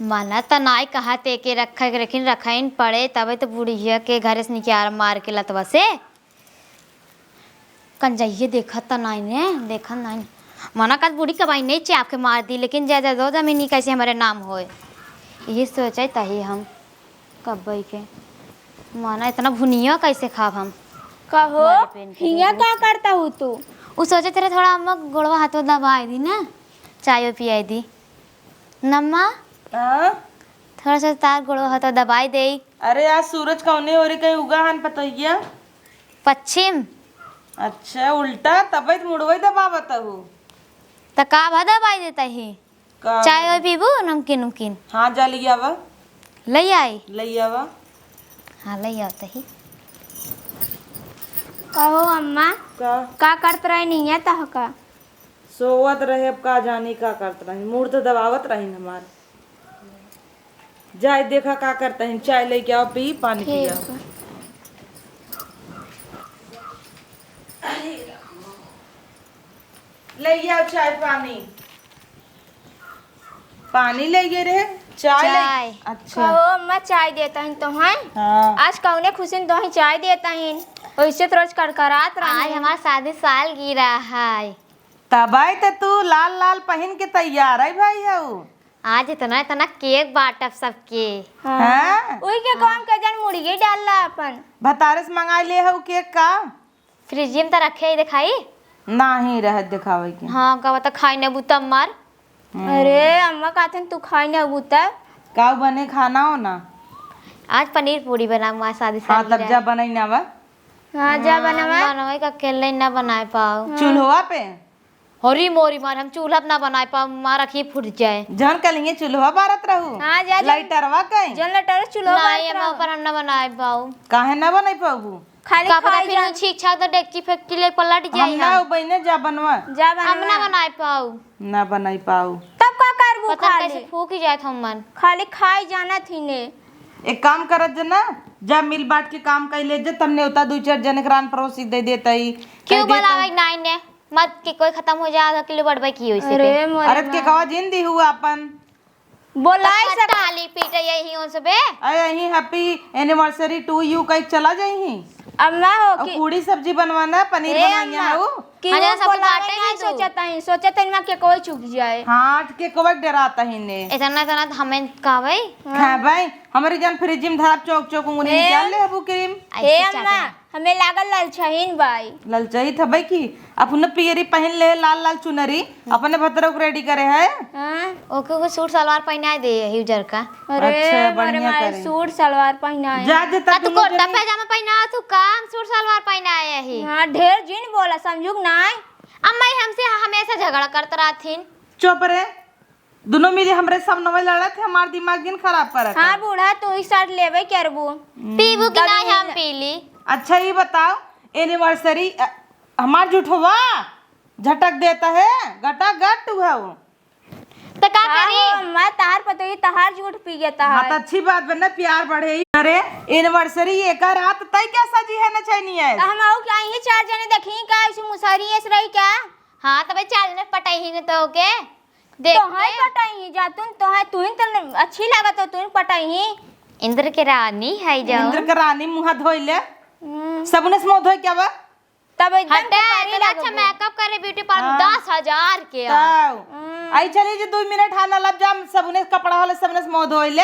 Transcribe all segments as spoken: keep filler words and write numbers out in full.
मना त नाई कहत एके रखे के, लेकिन रखइन पड़े, तबे त बुढ़िया के घरे से निकाल मार के लतवा से। कंजइये देखत त नाई ने, देखत नाई ने। मना कहत बूढ़ी कबाई नहीं चाप के मार दी, लेकिन जा, जा दो जमीनी कैसे हमरे नाम होए। यही सोचे तही हम कब्बई के। मना इतना भुनिया कैसे खाब हम? कहो, मारे पेन के हियाँ दे का दे। करता हूँ तू? उ सोचे तेरे थोड़ा अम्मा गोड़वा हाथवा दबाई दी ना, चाय पियाई दी। नम्मा, हाँ? थोड़ा सा तार गोड़वा हाथवा दबाई दे। अरे, आज सूरज कौने ओरे कहीं उगा हन पतोहिया? पश्चिम। अच्छा, उल्टा तबे त मुड़वई दबावत हूँ। त का भा दबाई देता ही? का? चाय वाय पीबू, नमकीन उमकीन? हाँ, जा लिया आवा। लई आई? लई आवा। हाँ, लई आवत ही। कहो अम्मा, का? का करत रहे नहीं है तह का? सोवत रहे, अब का जानी का करत रही, मूड़ तो दबावत रही हमार। जाए देखा का करता है, चाय लेके आओ, पी, पानी ठीक पिया। बा। ले आओ चाय पानी। पानी ले गए रहे, चाय ले। चाय। अच्छा। कहो अम्मा, चाय देता है तो हैं? हाँ। आज कौने खुशी में तो हैं चाय देता है, वैसे तो रोज कड़कड़ात आज रहे। हमार शादी सालगिरह है। तब आई तो तू लाल लाल पहन के तैयार है भाई हऊ। आज इतना, इतना केक बांटब सबके। हाँ। हाँ। उही के काम के जन मुड़िए डाल ला अपन। भतारे से मंगाई ले हऊ केक का? फ्रिज में तो रखे ही दिखाई। नाही रहत दिखावे के। हाँ, का बता खाई न बूता मार। हम्म। अरे, अम्मा कहते तू खाई न बूता। का बने खाना हो ना? आज पनीर पूरी बना, माँ शादी हाँ, तब सालगिरह। जा बनाई ना बा। हाँ, जा हाँ, बनवा। बनवे का अकेले ना बनाए पाओ। हाँ। चूल्हवा पे? हरी मोरी मार, हम चूल्हा पे ना बनाए पाओ, मार अखी फूट जाए। जौन कलिए चूल्हा बारत रहू। हाँ, जा, जा। लाइटरवा कहीं? जौन लाइटर चूल्हा नहीं, बारत हम रहू। ऊपर हम ना बनाए पाओ। काहे ना बनाई पाबू? खाली का पता खाई फिर जान। छीक छाक तो डेगची फेगची ले पलट हम जाई ना हम। उबैने जा बनवा। जा हम ना बनवा। बनाए पाओ। ना बनाई पाओ। तब का करबू पता नहीं खाली? कैसे फूक ही जाए हमन। खाली खाई जाना थी ने। एक काम करत जे ना, जा मिल बांट के काम कर ले जे, तब नेवता दू चार जने के रान परोसी दे देतई। क्यों कह देतई। बोलावे नाई ने? मत के कोई खत्म हो जाए, आधा किलो बढ़बे की होई से अरे पे। मोरे अरे त के माँ। कवा जिन दी हुआ अपन। बोलाई तो सब। टाली पीटे यही उनसे बे। अरे यही happy anniversary to you कह चला जाई ही। अम्मा हो और कि पूरी सब्जी बनवाना, पनीर ए बनाइया अम्मा, हो। कि हाँ, वो जरा सब बोलावे बाटे नहीं ही तू। सोचत हई, सोचत हई माँ के कोई चुक जाए। हाँ, के कोई डराता ही ने। इतना, इतना तो हमें कहबे। हाँ। खाबे, हमारी जान फ्रिज में धरब चौक चौक उंगली ए निकाल ले अबू क्रीम। ए ऐसे अम्मा, चाहते हैं। हमें लागल ललचहीन बाई। ललचही थबे की? अपने पियरी पहन ले, लाल लाल चुनरी, अपने भतरक ready करे है। हाँ। ओके, ओके सूट सलवार पहनाए दे, यही उजर का। अरे, अच्छा, मोरे बढ़िया माई, करे। सूट सलवार पहनाए। जा, जा, का तब तू दोनों कुर्ता जनी पैजामा पहना, तू काम सूट सलवार पहनाए यही। हाँ, ढेर जिन बोला, समझुक नाय। अम्मा, ये हमसे हमेशा झगड़ा करत रहथिन। चुप रे, दुनो मिली हमरे सामने में लड़त है, हमार दिमाग जिन खराब करत हाँ है। बूढ़ा, तू ही साथ लेबे करबू। हम्म। पीबू कि तब नहीं, हम मिल- पी ली। अच्छा, ये बताओ, anniversary, अ, हमार झूठवा झटक देता है, गटा गट हुआ वो। तो का का करी? हो अम्मा, तहार पतोही तहार झूठ पी गया हाँ, तो तहार। अच्छी बात बा ना, प्यार बढ़े। अरे, anniversary एक रात तय क्या सजी है ना चैनी है? तो हम आऊ क्या, यही चार जने देखी का, ऐसे मुसहरी ऐसे रही क्या? हाँ, तबे चार जने पटाई ही ने तो के। देख तोहई के। पटाई ही जा तुम, तोहई, तुहिन त अच्छी लागत हो, तुहिन पटाई ही। इंद्र के रानी है जाओ। इंद्र के रानी मुँह धोई ले। हम्म। सबने से मुँह धोई क्या बा? तब एकदम हटे, के पानी इतना अच्छा लगबो। Makeup करे beauty parlour हाँ। दस हजार के आ। तब। हम्म। आई चली जी, दो मिनट हाँ ना लब जाम, सबने से कपड़ा वाले सबने से मुँह धोई ले,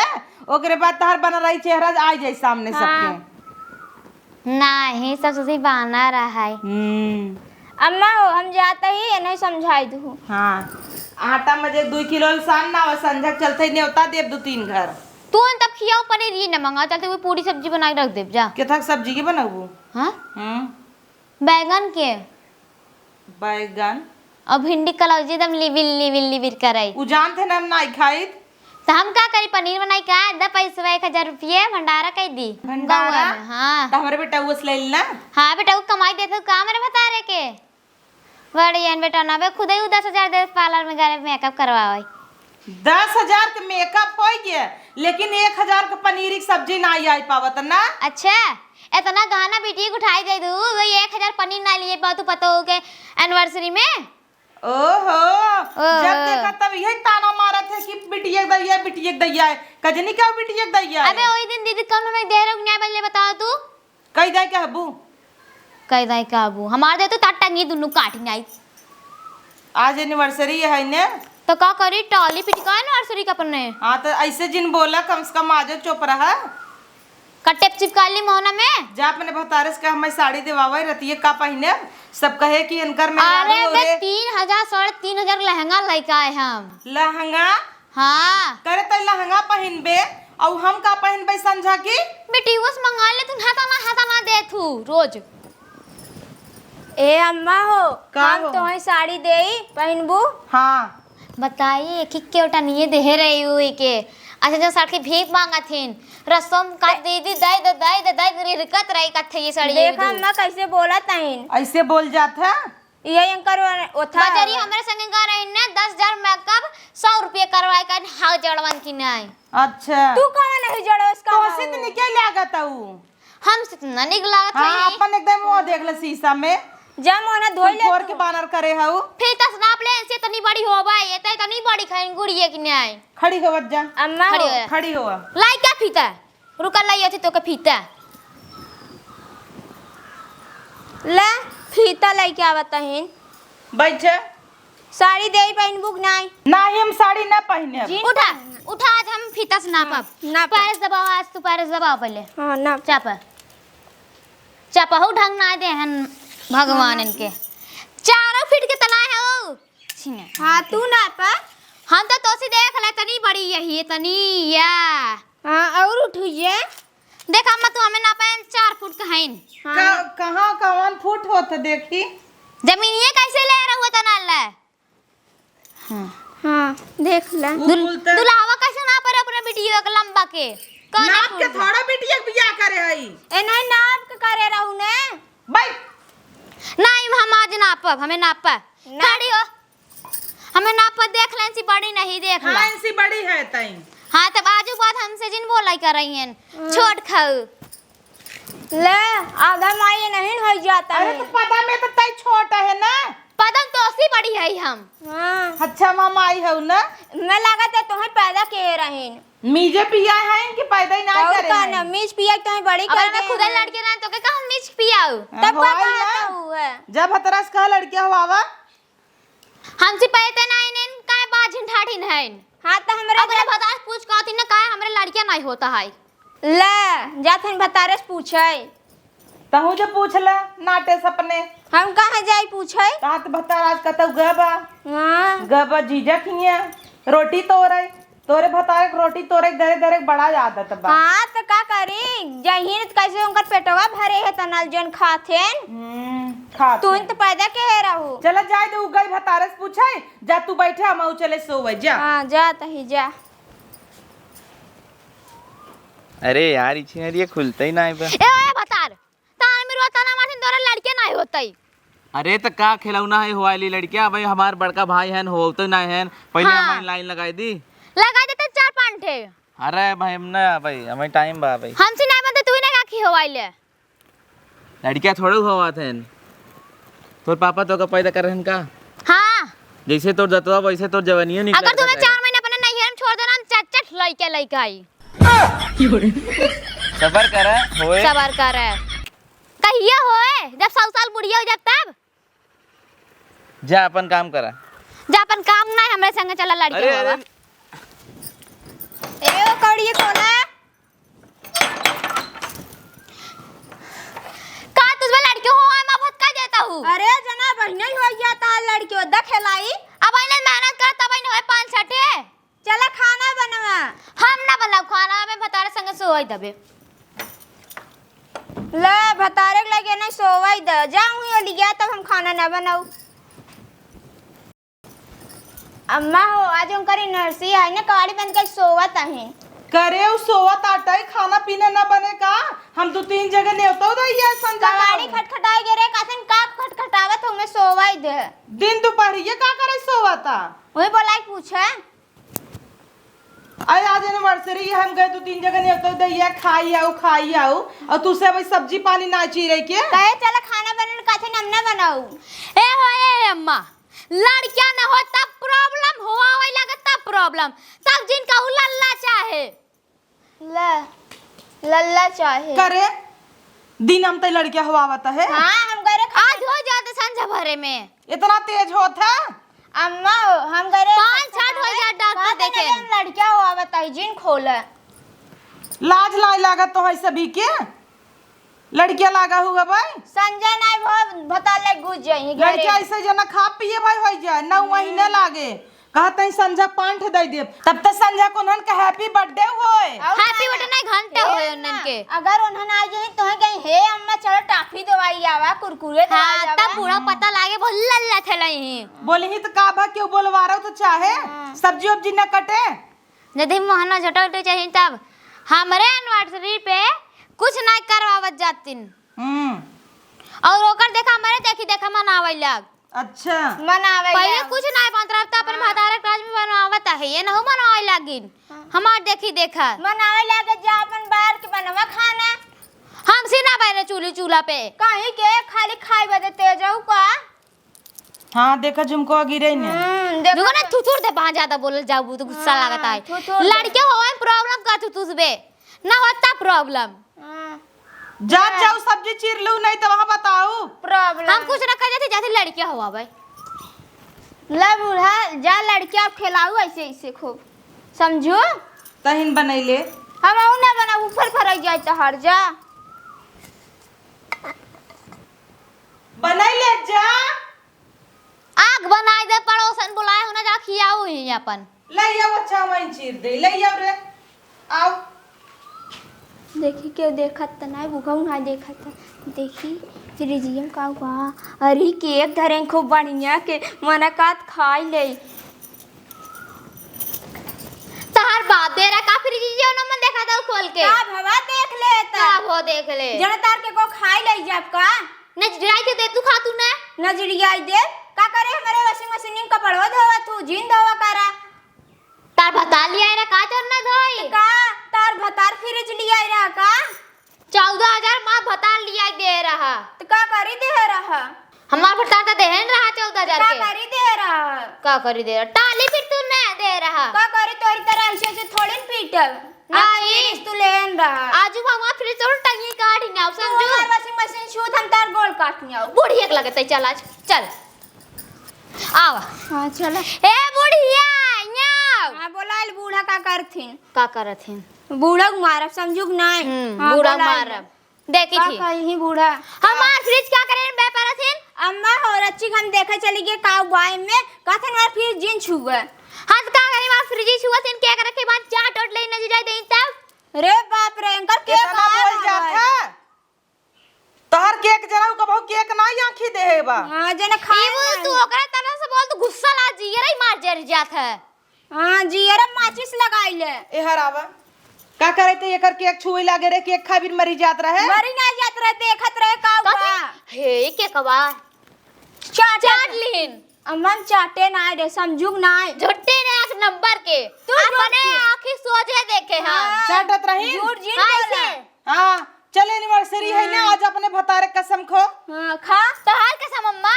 ओकरे बाद तहार बना रही चेहरा आ जाए सामने हाँ। सबके। नाही, सब सुधी बाना रहा है। हम्म। अम्मा हो, हम जाते ही, इन्हें समझाई दू। हाँ, आटा में जे दुई किलो सान ना हो, संझा के चलते ही नेवता देब दू तीन घर। तू अन तब खियाओ पनीर, ये न मंगा, चलते हुए पूरी सब्जी बना के रख देब जा। के थक सब्जी के बनबू? हाँ? हम्म। बैगन के? बैगन। और भिंडी कलौजी एकदम लिबिर, लिबिर, लिबिर करे। उ जानते ना हम नाई खाइत। त हम का करी, पनीर बनाई का? द पैसवा एक हजार रुपये भंडारा कई दी। भंडारा? गौआ में, हाँ। त हमरे बेटा उस ले लेना। हाँ बेटा, वो कमाई देते हो का मेरे भतारे के? बड़ी अन बेटा ना बे, खुद ही वो दस हजार दे पार्लर में गए makeup करवावे। दस हजार के makeup हो गया, लेकिन एक हजार के पनीर की सब्जी ना आई पावत ना। अच्छा, इतना गहना बिटिया के उठाई दे दू, वही एक हजार पनीर ना लिए पाओ तू पतो हो के anniversary में? ओहो, ओहो। जब देखा तब यही ताना मारत है कि बिटिया के दैया है, बिटिया के दैया है। कजनी का बिटिया के दैया है? अबे, वही दिन दीदी कौन हमें दे रहे हो, न्याय बदले बताओ तू। कई दाई कहबू? कई दाई कहबू? हमार दे तो तार टंगी दुनू काट नाई। आज anniversary है ने? तो का करी, टाली पिटका anniversary का अपने। हाँ, तो ऐसे जिन बोला, कम से कम आजो चुप रहा। का टेप चिपका ली मोहना में? जा अपने भतारे से कह, "हमें साड़ी देवावे, रतिये का पहिने।" सब कहे कि इनकर मेहरारू अरे हो बे, रे। तीन हजार, साढ़े तीन हजार लहंगा लइका आए हम। लहंगा? हाँ। करे त लहंगा पहिनबे, अउ हम का पहिनबे संझा की? बेटी, उस मंगा ले, तू हता ना, हता ना दे तू, रोज। ए अम्मा हो, का हम हो? तोहे साड़ी देई, पहिनबू? हाँ। बताई, एक ही केवटा निये देहे रही हुई के। अच्छा, जो साथ के भीख मांगत हिन, रसम का दीदी, दे दे, दे दे, दे दे, रिरकत रही कथे ये साड़ी देखा ये अम्मा कैसे बोलत हईन। ऐसे बोल जात है? ये एंकर ओथा बजरी हमरे संगे गा रही ने, दस हजार मेकअप, सौ रुपये करवाए का, हाउ जड़वन की नहीं। अच्छा। तू कहाँ नहीं जड़ो इसका तोसे हाउ? तो निके लागत हऊ। हमसे तो ना निक लागत हाँ, है। अपन एकदम वो देख ले शीशा में। जा मोहना धोई ले फोर तू। के बानर करे हऊ। फिर तस नाप ले, ऐसे इतनी बड़ी हो भाई, ये तो इतनी बड़ी खाइन गुड़िए की नहीं। खड़ी होवत जा। अम्मा खड़ी हो। हो। खड़ी होवा। लाई क्या फीता? रुका, लाई अथी तो के फीता। ले, फीता लाई क्या बताहिन? बैठे। साड़ी देई पहिनबू कि नाई? नाही, हम साड़ी ना पहिने अब। जीन उठा, पहिने। उठा, आज हम फीता से नापब। हाँ, नाप। पैर दबाओ, आज तू पैर दबाओ पहले। हाँ, नाप। चापा। चापहू ढंग ना दे हन भगवान हाँ, इनके। चारों फीट के तना है वो। छिने। हाँ, तू नापा। हम तो तोसी देख ले, तनी बड़ी यही, तनी या। हाँ, और उठुइए। देख अम्मा, तू हमें नापे चार फुट का हईन। हाँ। का-, कहाँ कवन फुट होत है देखी? जमीनिये कैसे ले रहू तना ले? हाँ। हाँ, देख ले। उ दुल-, कुल त दुल्हावा कैसे नाप रहे अपने बिटिया के लंबा के? कौन नाप के फुट? थोड़ा बिटिया के बियाह करे हई। ए नहीं, नाप के करे रहू ने। भाई। नहीं, हम आज नापब, हमें नापब। ना। खड़ी हो। हमें नाप पर देख ले, इनसी बड़ी नहीं, देख ले। हाँ, इनसी बड़ी है तई। हाँ, तब आजू बाद हमसे जिन बोलाई कर रही हैं। हाँ। छोट खाऊ। ले, आधा माई नहीं हो जाता अरे, है। तो पदा में तो तई छोट है ना। पदा में तो ओसी बड़ी है हम। हाँ। अच्छा, माँ माई हऊ ना। मैं लागत है तुम्हें पैदा के रहीन। मीजे पिया है इनके पैदा ही ना और करे का हैं। ना, मीज पिया तो बड़ी अब कर मैं दे खुदा हैं। लड़के ना तो के कहा मीज पियाऊ। हाँ, तब का हवाई कहता ना। हुआ है? जब हतरस कहा लड़किया हुआ हमसे पैते नाइन, काहे बाझिन ठाठिन हइन? हाँ, त हमरे अपने जब भतार पूछ कहती न, काहे हमरे लड़किया नाहीं होता है? ले, जात हन भतारे से पूछे। तहूँ जे पूछ ले, नाटे सपने। हम कहाँ जाई पूछे? कहाँ त भतार आज कतौ गए बा? हाँ। गए बा जीजा खिया, रोटी तोरे। तोरे भतारे के रोटी तोरे के धरे धरे के बड़ा आदत बा। हाँ, त का करी? जहीन त कैसे उनकर पेटवा भरे है, तनल जन खाथेन। हम्म, खाथेन। तू त पैदा के है रहू। चला जाए दे, उ गई भतारे से पूछे, जा तू बैठे, हम आऊ चले सोवे, जा। हाँ, जा तही, जा। अरे यार, ई छिनरिया खुलते ही ना है बा। ए, ए, भतार, तान में रोता ना मारथिन, तोरा लड़के नाहीं होतई। अरे त का खिलौना है होवाली लड़किया? भाई हमार बड़का भाई हन, होवते ना हन, पहले हाँ। हमारी लाइन लगाई दी। लगाई देते चार पाँच ठे। अरे भाई हम ना भाई, हमें टाइम बा भाई। हमसे ना बनते, तू ही ना का खी होवाई ले। लड़किया थोड़े होवात हन। तोर पापा तो का पैदा कर रहन का? हाँ। जैसे तोर दतवा वैसे तोर जवानियो निकल अगर तुम्हें चार महीने अपने नैहर में छोड़ देना, हम चट चट लइके लइके आई। सबर करा, होए। सबर करा। कहिया होए? जब सौ साल बुढ़िया हो जाब तब? जा अपन काम करा। जा अपन काम नाहीं, हमरे संगे चला लड़के अरे, होवा। अरे। ए, ओ कौड़िए खोला। का तुझमें लड़के हो, आए माँ भटका जाता हूँ। अरे जना, बहिने ही हो जाता है लड़के, वो देख खेलाई। अब इन्हें मेहनत कर, तब इन्हें होए पाँच छठे। चला खाना बनवा। हम ना बनाऊ खाना, हमें भतारे संगे सोवई दबे। ले, भतारे के लगे नहीं सोवई द। जाऊँ ही लिया तब हम खाना ना बनाऊ। अम्मा हो, आज उनकर एनिवर्सरी है ना, कवाड़ी बंद कर सोवत है। करे उ सोवत आटा ही खाना पीना ना बने का? हम दो तीन जगह नेवता उधर ये संझा कवाड़ी खाऊ। खटखटाई गे रे, कासन का खटखटावत हो, मैं सोवई दे। दिन दोपहर ये का करे सोवता? वही बोलाई पूछे। अरे आज एनिवर्सरी है, हम गए दो तीन जगह नेवता दैया खाई आऊ, खाई आऊ, और तू से भाई सब्जी पानी ना चीरे के। कहे चला खाना बनल, काथे हम ना बनाऊ। ए हो ए अम्मा, लड़किया न हो तब problem, होवावइ लागे तब problem। तब जिन कहू लल्ला चाहे। ल-, लल्ला चाहे। करे, दिन हम तई लड़किया होवावत है। हाँ, हम करे आज हो जाते संझा भरे में। इतना तेज होत है? अम्मा, हम करे पाँच छठ हो जाए डॉक्टर देखे। लड़किया होवावत है, जिन खोले। लाज नाहीं लागत तोहइ सभी के? लड़किया लागा हुआ भाई। संझा नाहीं भो, भतार ले गुज जाइए घरे। लड़किया ऐसे जना खा पिए भाई होइ जाए, नौ महीने लागे। कहत ही संझा पाँच ठे दइ देब। तब त संझा को उन्हन के happy birthday होए। और Happy birthday नाहीं, घंटा होए उन्हन के। अगर उन्हन आ जाई तो कहीं, "हे अम्मा, चलो टॉफी दवाई आवा, कुरकुरे दवाई आवा।" तब बूढ़ा पता लागे, बोल लल्ला थे लई ही। बोली ही तो का बा, केहू बोलवारो तो चाहे, हाँ। सब्जी उब्जी न कटे। यदि मोहना झटक दे चाहिए तब हमरे anniversary पे कुछ नाहीं करवावत जातिन। हम्म। और ओकर देखा, हमरे देखी देखा मनावइ लाग। अच्छा। मनावइ पहिले लाग। कुछ नाहीं बनत रहता, अपन हाँ। भतारे के राज में बनावत है, ये नहु मनावइ लागिन। हाँ। हमार देखी देखा। मनावइ लाग जा अपन बार के बनवा खाना। हमसे ना बने चूल्ही चूल्हा पे। कहीं के खाली खाई बदे तेज हऊ का? हाँ, देखा झुमको गिरे ने। हम्म, देखा झुमको ना तो। थुथुर दे, वहाँ ज्यादा बोलल जाबू तो गुस्सा हाँ, लागत है। थुथुर दे। लड़के होवे में problem का थुथुस बे? ना होता problem। हाँ। जा, हाँ। जाऊ सब्जी चीर लू, नहीं तो वहाँ बताऊ। Problem। हम कुछ ना कह जाते, जाते लड़के होवा भाई। ला बूढ़ा, जा लड़के आप खिलाऊ ऐसे, ऐसे खूब। समझू? तहिन बनैले। हम अऊ ना बना, ऊपर फरक जाए तो हर जा। बनाई ले जा। आग बनाई दे, पड़ोसन बुलाए हो ना, जा खियाऊ ही अपन। ले आओ, अच्छा, वहीं चीर दे, ले आओ रे, आओ। देखी, केहू देखत त नाहीं, बुढ़ऊ नाहीं देखत। देखी, फ्रिजिया में का हुआ? अरे, केक धरे खूब बढ़िया के, मना कात खाई ले। तहार बाप दे रहा का फ्रिज, जो न मन देखा था खोल के। का भवा देख ले त। का भो देख ले। जन तार के को खाई ले जाब का? नजरियाई के दे तू खा तू ने। नजरियाई दे? का करे हमरे washing machine में कपड़वा धोवा तू, जीन धोवा करा। तार भतार लिया रहा का जन न धोई? त का तार भतार फ्रिज लिया रहा का? चौदह हजार माँ भतार लिया दे रहा। त का करी दे रहा? हमार भतार त देहन रहा चौदह हजार का के। करी दे रहा? का करी दे रहा? टाली फिर तू न दे रहा। का करी तोरी तरह ऐसे ऐसे थोड़ी न पीटब। ना आई। फ्रिज तू लेन रहा। आजू मामा फ्रिज तोड़ टंगी काट ही ना, तू समझू? हमार washing machine छूत हम तार गोल काट ही आओ। बूढ़ी एक लगत है, चल आज, चल। आवा। हाँ, चला। ए बुढ़िया, यहाँ। हाँ, बोलाइल बूढ़ा का करथिन? का करथिन? बूढ़ा के मारब, समझू के नाय? हम्म, हाँ, बूढ़ा के बोलाइल। मारब। देखी का थी। कही बूढ़ा? हमार फ्रिज का करे बे परथिन? अम्मा हो रच्ची हम देखे चली गए काऊ बाय में, कहथिन हमार फ्रिज जिन छुए। हाँ, त का करी, हमार फ्रिज छुए थिन, के करे के बाद चाट ओट ले नजर जाए देई तब? रे बाप रे, इनकर के इतना का बोल हाल जात है? है? तोहर केक जरा कबहू केक ना आँखी देहे बा। हाँ, जने खाए ई बोल ना। तू ओकरा तरह से बोल, तू गुस्सा ला जियरा ही मार जर जात है। हाँ, जियरा माचिस लगाई ले। ए हरावा, का करे ते एकर केक छुए लागे रे, केक खा बिन मरी जात रहे। मरी ना जात रहे, देखत रहे का कथी? हुआ। हे, केकवा। चाट चाट लिहिन। अम्मा हम चाटे ना रे, समझुक ना। झुट्टे रे, एक नंबर के। तू अपने झूठ की। आँखी सोझे देखे हम। हाँ। चाटत रही? झूठ झूठ हाँ, बोला। ऐसे। हाँ, चल एनिवर्सरी है ना, हाँ। आज अपने भतारे कसम खो। हाँ, खा। तोहार कसम अम्मा,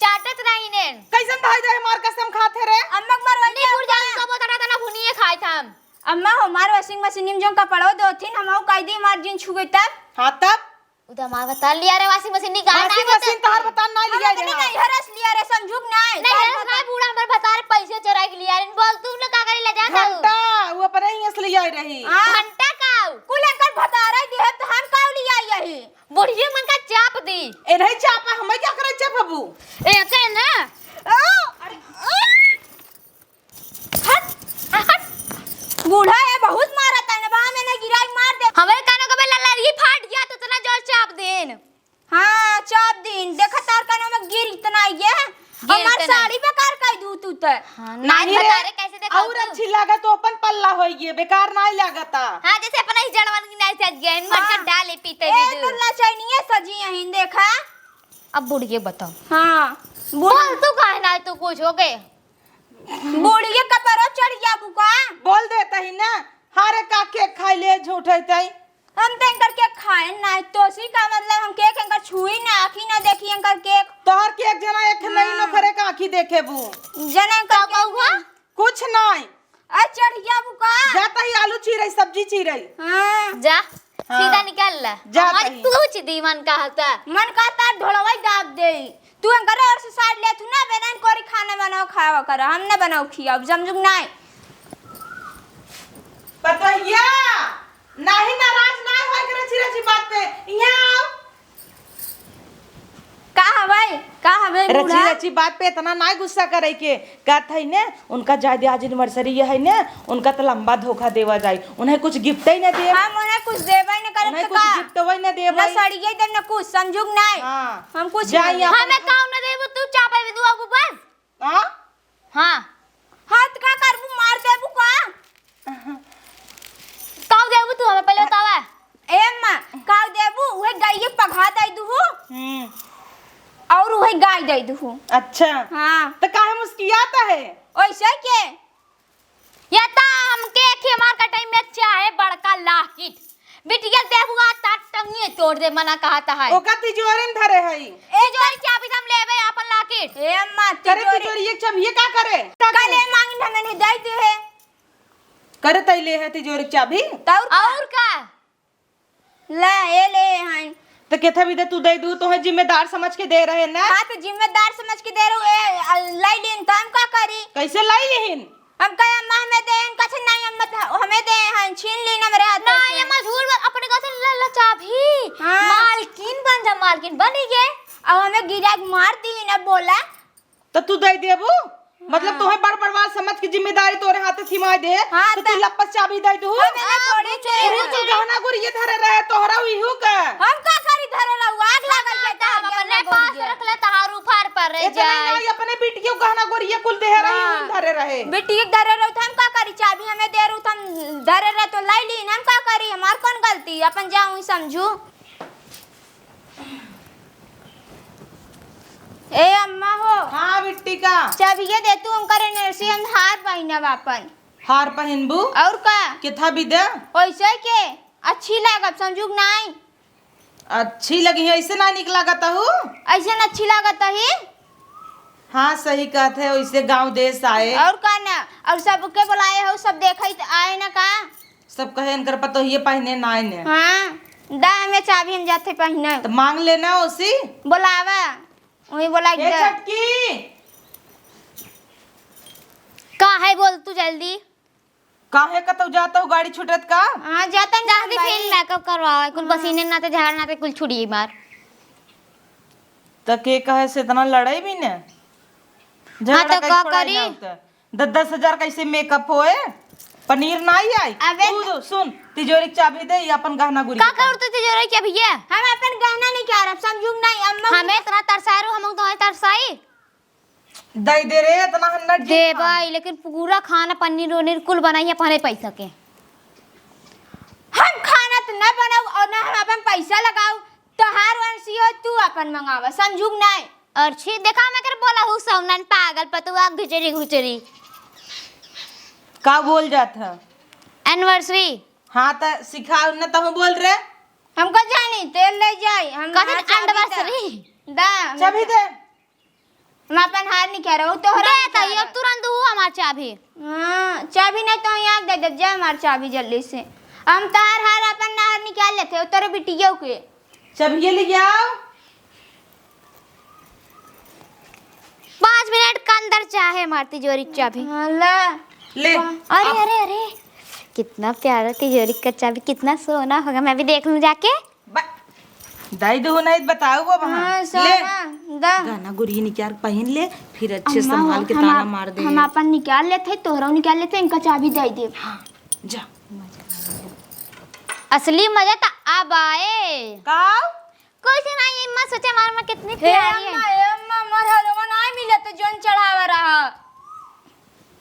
चाटत रही ने। कैसन भाई रहे हमार कसम खात है रे? अम्मा के मरवाई नहीं, के बुढ़ जान अम्मा। कबो तना तना भुनिए खाए था हम। अम्मा, हमार washing machine में जो कपड़ो धोथिन, हम कह दी हमार जिन छुए तब। हाँ, तब? उ तो हमार भतार लिया रे, washing machine निकाल washing ना machine तो। तोहार भतार ना लिया हम रे, अपने हाँ। नैहर से लिया रे, समझुक ना है। नहीं, तार हमार भतार बूढ़ा हमार भतार पैसे चोरा के लिया रे, बोल तू ना का करे ले जा था। घंटा, वो अपने ही से लिया रही। हाँ। घंटा का? कुल एकर भतार है दिहे तो हम का लिया यही? बुढ़िए मन का चाप दी। ए नहीं चापा, हमें क्या करे चापबू? ए के ना। ओ, अरे, ओ। हट, हट। बूढ़ा है, बहुत मारा था ना, बा में ना गिराई मार दे। हमारे कानों का बेला लड़की फाट गया तो इतना जोर चाप देन। हाँ, चाप दिन। देखा तार कानों में गिर इतना ये। गिर हमार इतना। साड़ी बेकार कर दू तू ते। हाँ, नहीं नहीं रे, बतारे कैसे देखा और तू? अच्छी लगा तो अपन पल्ला होई गए, बेकार नहीं लगता। हाँ, जैसे अपना ही जड़वन की नहीं सज गए, इन मटका हाँ। डाले पीते ए, भी तो दू। लचैनिए सजी यहीं देखा। अब बुढ़िए बताओ। हाँ, बुढ़- बोल तू काहे ना तू कुछ हो गए? बुढ़िए कपड़ो चढ़ जाबू का? बोल देता ही ना, हारे का केक खाई ले झूठे तई। हम तो एंकर केक खाए ना, तो सी का मतलब हम केक एंकर छुई ना, आँखी ना देखी एंकर केक। तोहर केक जना एक ठे नहीं हाँ। नोखरे का आँखी देखे बू। जना एंकर का केक कहुआ? कुछ नहीं। आ चढ़िया बुका। जाता ही आलू चीरई, सब्जी चीरई। हाँ। जा, हाँ। सीधा निकल ला। जा हमारी तही। तू कुछ दी मन कहता। मन कहता ढोलवा दाब दे। तू एंकर ओर से साइड ले, तू ना बेनन कोरी खाना बनाओ, खावा कर, हम ना बनाओ खियाओ, समझुक नाय। पतोहिया, नाही नाराज ना होए के रची रची बात पे। यहाँ आओ। का हवे? का हवे रची बूढ़ा? रची बात पे इतना ना गुस्सा करे के। कहत है ने, उनका जाए दे, आज एनिवर्सरी है ने, उनका तो लंबा धोखा देवा जाए। उन्हें कुछ गिफ्ट ही ना दे। हम उन्हें कुछ देबे न करब उन्हें तो कुछ का? गिफ्ट वही ना देबे। ना सड़िए देब, ना कुछ, समझुक नाय। हाँ। हम कुछ जा, नहीं। यहाँ पर हमें काउ ना देबू, तू चापे भी दुआ बस। हाँ? हाँ। हाँ, त का करबू, मार देबू का? काउ देबू तू हमें पहले बतावा। ए अम्मा, काउ देबू, उहे गाय पघा दे दुहू। हम्म। और उहे गाय दे दुहू। अच्छा। हाँ। त काहे मुस्कियात है? ओइसे के? या ता हमके खेमार कटाई में चाहे बड़का लाकिट। बिटिया देबुआ ता टंगिए तोड़ दे, मना कहत है। ओका तिजोरी में धरे हई। ए जोरी चाबी हम लेबे आपन लाकिट। ए अम्मा, करे तिजोरी। तिजोरी एक चाबी ये का करे? का करे? कल ए मांगिन हमें नहीं दे दे है। करे तई ले है तिजोरी के चाबी? तौर का? और का? ले, ए ले हन। त केथा बिदे तू दे दू, तोहे जिम्मेदार समझ के दे रहे ना? हाँ, त जिम्मेदार समझ के दे रहू, ए, लाई लीन त हम का करी? कैसे लाई लीन? हम कहे, "अम्मा, हमें दे," कछे, "नहीं, अम्मा, त हमें दे, हन, छीन लीन हमरे हाथ से।" नहीं, अम्मा, झूठ बोल, अपने कहा से ले ला चाबी। हाँ। मालकिन बन जा, मालकिन बनी गे। अब हमें गिरा के मार दी ना, बोला। त तू दे देबू? मतलब हाँ। तोहे बड़ बड़वार समझ के जिम्मेदारी तोरे हाथे थिमा दे, हाँ, त तू त लपस चाबी दे दू? हमें ना थोड़ी हाँ, चोरी तू होता। गहना गुरिये धरे रहे, तोहरा इहू का? हम का करी धरे रहू? आग लागल के हम तहार अपने गहना पास गुरिये। रख ले, तहार उफार पर रह इतना जाए। नहीं, अपने बिटिया गहना गुरिये कुल दे रही, हाँ। उन धरे रहे। बिटिया धरे रहू त हम का करी? चाबी हमें दे रहू त हम धरे रहे त लाई ली, हम का करी? हमार कौन गलती? अपन जाऊँ समझू। ए अम्मा हो। हाँ बिट्टी का। चाबिये दे तू, उनकर एनर्जी हम हार पहिनब आपन। हार पहिनबू? और का? केथा बिदे? ओइसे के अच्छी लागब, समझुक नाई? अच्छी लगी है, ऐसे ना निक लागत हूँ। ऐसे ना अच्छी लागत ही? हाँ सही कहत है, ओइसे गाँव देश आए। और का ना, और सबके बुलाए हो, सब देखे त आए ना का? सब कहे इनकर पतोहिए पहिने नाई ने। हाँ, दा हमें चाबी, हम जाते पहिने। त मांग लेना ओसी। बोलावा, वही बोला ए एकदम। छोटकी। का है बोल तू जल्दी। काहे कतौ जाता हूँ गाड़ी छूटत का? हाँ, जाता नहीं जल्दी भाई। फिर मेकअप करवाओ, कुल हाँ। पसीने नाते झाड़ नाते कुल छुड़िए मार। त के कहे से इतना लड़ाई भी ने? हाँ, झगड़ा तो कहीं का छोड़ाई करी? ना होता। दस दस हजार कैसे मेकअप होए? पनीर ना ही आई। अबे तू सुन, तिजोरी के चाबी दे, ये अपन गहना गुरी का के करू तू तिजोरी के भैया? हम अपन गहना नहीं कह रहे, समझू नहीं, अम्मा हमें इतना तरसा रू, हम तो तरसाई। दे दे रे, इतना हन्नट जिन दे खा। भाई, लेकिन पूरा खाना पनीर वनीर कुल बनाई अपने पैसा के। हम खाना तो ना बनाऊ और ना हम अपन पैसा लगाऊ, तोहार वंशी हो तू अपन मंगावा, समझू नहीं। और छी देखा मैं कर बोला हूँ सौनन पागल पतुआ घुचरी घुचरी। का बोल जात है? एनिवर्सरी। हाँ त सिखा न तहु बोल रे। हमको जानी तेल ले जाई, हम कथी हमार चाबी दा। एनिवर्सरी? दा, हम चाबी दे। हम अपन हार निकाल रहे, तोहरा दे निकाल तो ये रहे। तुरंत दू हमार चाबी। हाँ, चाबी नहीं तो यहाँ दे दे, जा हमार चाबी जल्दी से। हम तोहार हार अपन हार निकाल लेते हो, तोरे बिटियों के। चाबी ये ले आओ। पाँच मिनट के अंदर चाहे हमार तिजोरी के चाबी। हाँ, ला। ले। अरे, अब अरे, अरे, कितना प्यारा तिजोरी का चाबी, कितना सोना होगा, मैं भी देख लूँ जाके। बा-, दाई दो नहीं बताओ वो वहाँ। हाँ, ले। सोना, दा। गाना गुरी निकाल पहन ले, फिर अच्छे अम्मा, संभाल के हम ताला आप-, मार दे। हम अपन निकाल लेते हैं, तोहरा निकाल लेते हैं, इनका चाबी दे दे। हाँ, जा। असली मजा तो अब आए। का? कुछ नहीं, अम्मा सोचे हमारे में कितनी हे प्यारी है। अम्मा, हे अम्मा, मोर हरवा नाई मिलत, जोन चढ़ावा रहा।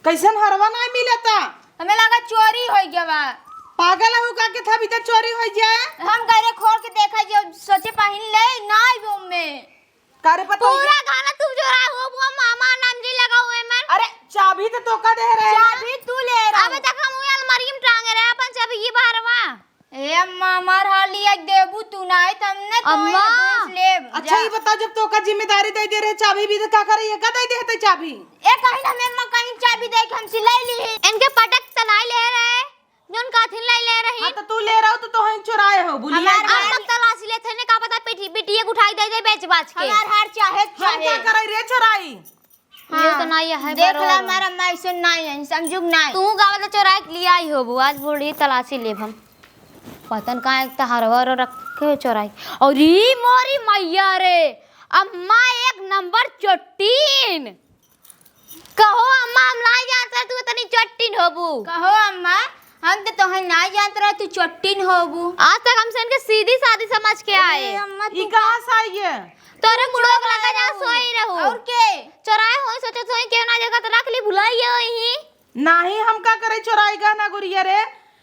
कैसन हरवा नाई मिलता? हमें लगा चोरी हो गया बा। पागल हो का के था भीतर चोरी हो जाए? हम गए खोल के देखा जो सोचे पहिन ले, नाई वो में। का रे पता पूरा गाना तुम जो रहा हो, वो मामा नाम जी लगा हुए मन। अरे चाबी तो तोका दे रहे हैं। चाबी तू ले रहा। अबे तक हम वो अलमारी में टांगे रहे अपन चाबी ये बाहरवा। ए अम्मा, हमार हार लिया देबू तू, नाहीं त हम न तोहई अम्मा! भैंस लेब। अच्छा, जा। ई बताओ, जब तोका जिम्मेदारी दे दे रहे चाबी भी, तो का करे? ये का दे दे हते चाबी? ए, कहीं हमें अम्मा कहीं चाबी दे के हम सिलाई ली। इनके पटक त नाहीं ले रहे, जौन काथिन लाई ले रही। हाँ, तो तू ले रहो, तो तोहई चुराए हो, बुलिया हमार के। अब तक तलाशी लेत है ने, का पता पिटी-, बिटिया के उठाई दे दे बेच बाच के। हमार हार चाहे, हम चाहे। का करे रे चुराई? हाँ, ये तो नाहीं है, देख ला, बरोबर। हमार अम्मा ऐसे नाहीं है, समझू कि नाहीं? तू गावल तो चोराई के लिए आई होबू, आज बूढ़ी तलाशी लेब हम। पतन कहाँ एक तहारवा रो रखे हो चोराई। और ई मोरी मैया रे, अम्मा एक नंबर चोट्टीन। कहो अम्मा, हम नाहीं जानत रहे तू इतनी चोट्टीन होबू। कहो अम्मा, हम तो तोहई नाहीं जानत रहे तू चोट्टीन होबू। आज तक हमसे इनके सीधी सादी समझ के आए। अरे अम्मा, ई तू कहाँ से आई है? तोरे मुड़ो के लगा जा सोई रहू। और के? चोराए होई, सोचत होई केहू ना जगह तो रख ली, भुलाई गई होई। नाहीं, हम का करे चोराई गहना गुरिया रे?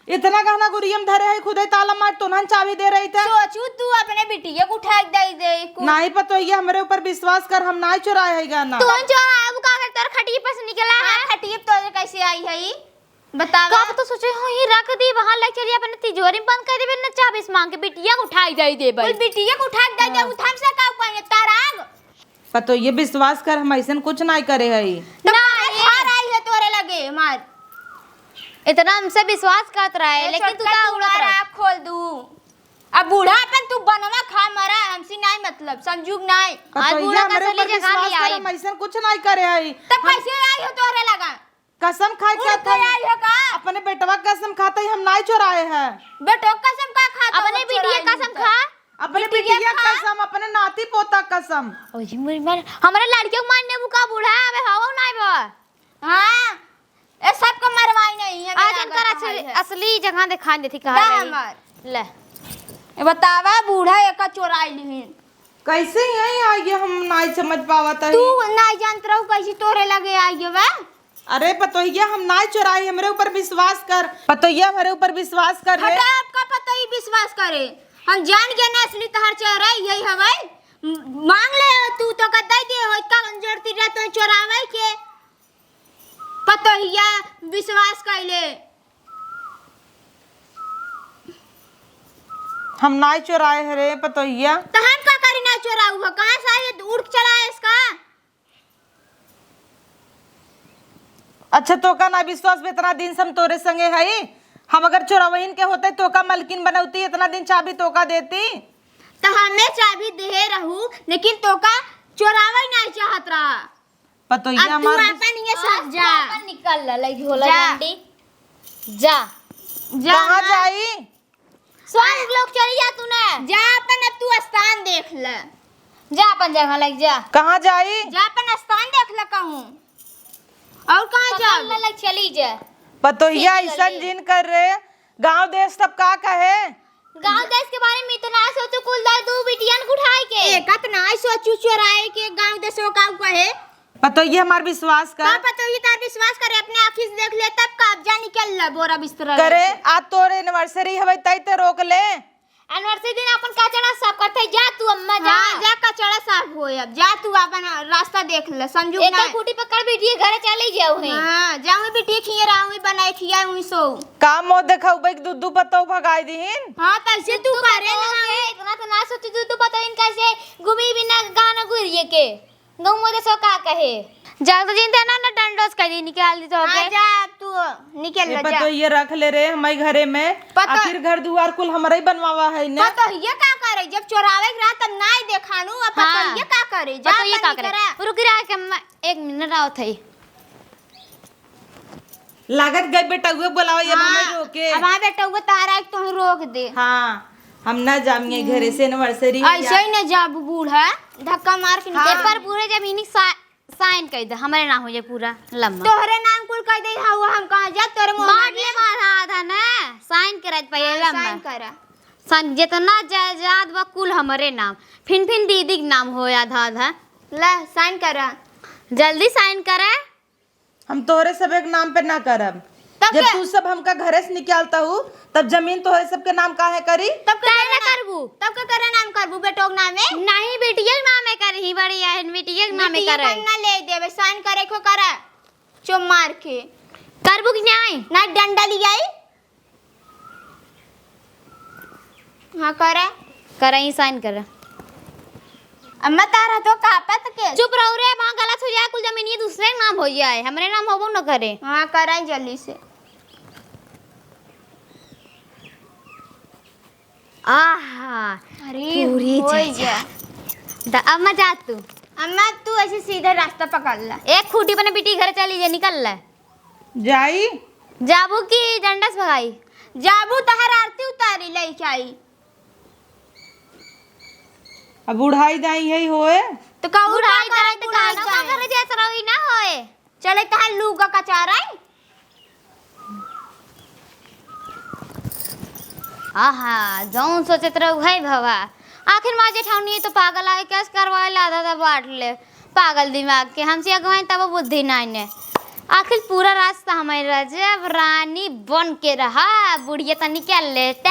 इतना गहना गुरिया में धरे है, खुदे ताला मार तोनहन चाबी दे रही था। सोचू तू अपने बिटिया को उठा के दे दे को। नाहीं पतोहिया, हमरे ऊपर विश्वास कर, हम नाहीं चोराए है गहना। तू चोराए, वो का कर तोर खटिया पर से निकला हाँ, है? खटिया पे तो कैसे आई है ई? बतावा। कब तो सोचे हो ही रख दी, वहाँ ले चली अपने तिजोरी में बंद कर देबे, न चाबी से मांग के बिटिया को उठाई जाई देबे। कुल बिटिया को उठा के दे दे, हाँ। उठाम से का उपाय है? ताराग। पतोहिया विश्वास कर, हम ऐसन कुछ नाहीं करे हई। तो नाहीं। हार आई है तोरे लगे मार। इतना हमसे विश्वास करत रहे, ए, लेकिन तू छोटका का उड़त तुम्हारा रहे। आँख खोल दू। अब बूढ़ा अपन तू बनवा खा मरा, हमसे नाहीं मतलब, समझू कि नाहीं? आज पतोहिया बूढ़ा का हमरे असली ऊपर जगह विश्वास नहीं कर, आई। हम ऐसन कुछ नाहीं करे हई। तब हम कैसे आई हो तोरे लगा? कसम खाए उड़ खात के हम आई है का? अपने बेटवा के कसम खात ही हम नाहीं चोराए हैं। बेटवा के कसम का खाता अपने हो बिटिया चोराई कसम नहीं खा। तो? अपने बिटिया बिटिया के खा। कसम, अपने नाती पोता के कसम। ओही मुरी मार, हमरा लड़कियों के मारने बुका बूढ़ा, अबे हवा नाहीं बा। हाँ, ए सबको मरवाई नहीं है, आज मेरा इनकर घर असली, है। असली जगह दिखा देती कहाँ दा गई? हमार। ले। ए बतावा, बूढ़ा एका चोराई लिहिन। कैसे यहीं आ गया, हम नाहीं समझ पावत है। तू नाहीं जानत रहू, कैसे तोरे लगे आ गया बा? अरे पतोहिया, हम नाहीं चोराई, हमरे ऊपर विश्वास कर। पतोहिया, हमरे ऊपर विश्वास कर रे। हटा, आपका पतोही विश्वास करे? हम जान गए ना असली तहार चेहरा यही हवै। म-, मांग ले तू तो का दे दे हो, इतना कमजोर ती रह तो चोरावे के। पतोहिया विश्वास कैले। हम नाहीं चोराए है रे पतोहिया। तो हम का करी ना चोराऊ हो? कहाँ से आए? उड़ के चला है इसका। अच्छा, तोका ना विश्वास बे, इतना दिन से हम तोरे संगे हई। हम अगर चोरवहिन के होते, तोका मलकिन बनौती, इतना दिन चाबी तोका देती। त हमें चाबी देहे रहू, लेकिन तोका चोरावे नाहीं चाहत रहा। पतोहिया अब तू हमार अपन ये सब आज जा। तू अपन निकल ले, ले झोला जा। डंडी। जा। जा कहाँ ना। जाई? स्वांग लोग चली जा तू ना। जा अपन अब तू स्थान देख ले। जा अपन जगह लग जा। कहाँ जाई? जा अपन स्थान देख ले कहूँ। और कहाँ पकड़ जाऊ? ले, ले चली जा। पतोहिया चली ऐसन गई। जिन कर रे, गांव देश सब का कहे? गांव देश के बारे में इतना सोचू कुल दर दू बिटियन को उठाए के। एक इतना सोचू चोराए के गांव देशों का कहे। पतोहिया हमार विश्वास कर। का पतोहिया तार विश्वास करे, अपने आँखी से देख ले, तब कब्जा निकल ले बोरा बिस्तरा करे। लेके। आज तोर एनिवर्सरी हवे, तई ते रोक ले। एनिवर्सरी दिन अपन कचड़ा साफ करते, जा तू अम्मा जा। हाँ, जा कचड़ा साफ हो, अब जा तू अपन रास्ता देख ले, समझू एक ना। खूटी पकड़ बिटिया घरे चले जाओ है। हाँ, जाऊँ बिटिया खिए रहा, वही बनाए खिया, वही सो। का मुँह देखाऊ बे, दू दू पतोह भगाई दीहिन। हाँ, कैसे तू करे ना। इतना तो ना सोचू, दू दू पतोह इन कैसे घूमी बिना गाना गुरिये के। गौवा देसो का कहे? जा तो जिनते ना, ना डंडोस कर दी, निकाल दी तो हाँ, ओके। जा अब तू निकल ए, ले, जा। पतोहिया रख ले रे हमारे घरे में। पतो आखिर घर दुआर कुल हमरा ही बनवावा है ना। पतोहिया का करे? जब चोरावे के रहा तब नाई देखानू, अब हाँ। पतोहिया का करे? जा पतोहिया का तनी करे? करा। रुक रहा कि हम एक मिनट आओ थे। लागत गई बेटउए बोलावा, ये हाँ, हमें रोके। अब हाँ बेटउए तारा एक तो रोक दे। हाँ, हम ना जाएंगे घरे से, एनिवर्सरी है ऐसे यार। ही ना जाब बूढ़ा, धक्का मार के हाँ। निकल। पेपर पूरे जमीनी सा-, साइन कर दे, हमारे नाम हो जाए पूरा लम्मा। तोहरे नाम कुल कर दे, हाँ, वो हम कहाँ जा, तोरे मोह बांट में। ले आधा आधा ना, साइन करा दे पहले हाँ, लम्मा। साइन करा। साइन जितना जायदाद बा कुल हमारे नाम, फिन फिन दीदी के नाम हो आधा आधा। ला, साइन करा। जल्दी साइन करा। हम तोहरे सब एक नाम पे ना करब। तब जब का? तू सब हमका घरे से निकालता हूँ, तब जमीन तोहरे सबके नाम काहे करी? तब का काहे ना करे ना? करबू? तब का करे नाम करबू बेटो के नामे? नहीं, बिटिया के नामे करही, बड़ी है, बिटिया के नामे बिटिया करे। का ना ले देवे, साइन करे को करा, चो मार के। करबू कि नहीं? ना डंडा लियाई। हाँ, करा। करा, ई sign करा। अम्मा, तारा तो कापत के। चुप रहो रे, वहाँ गलत हो जाए, कुल जमीन ये दूसरे के नाम हो जाए, हमरे नाम होबो न करे। हाँ, करा जल्दी से। आहा, अरे, पूरी होई चाचा। जा। द-, अम्मा जा तू। अम्मा, तू ऐसे सीधे रास्ता पकड़ ला। एक खूंटी बने बिटी घर चली जे, निकल ले। जाई? जाबू की डंडा से भगाई? जाबू, तहर आरती उतारी लइके आई। अब बुढ़ाई दाई है होए। तो का बुढ़ाई बुढ़ाई दाई दाई, तो बुढ़ाई कानो का दाई। घरे जात रही ना होए। चले तहार लूगा कचाराई। आहा, जौन सोचत रहू है भवा। आखिर माँ जेठानी तो पागल आए, कैसे करवाए ला, आधा आधा बांट ले। पागल दिमाग के, हमसे अगवाई तब बुद्धि नाई ने। आखिर पूरा रास्ता हमारे रह जाए, अब रानी बन के रहा, बुढ़िया तनी क्या लेटे।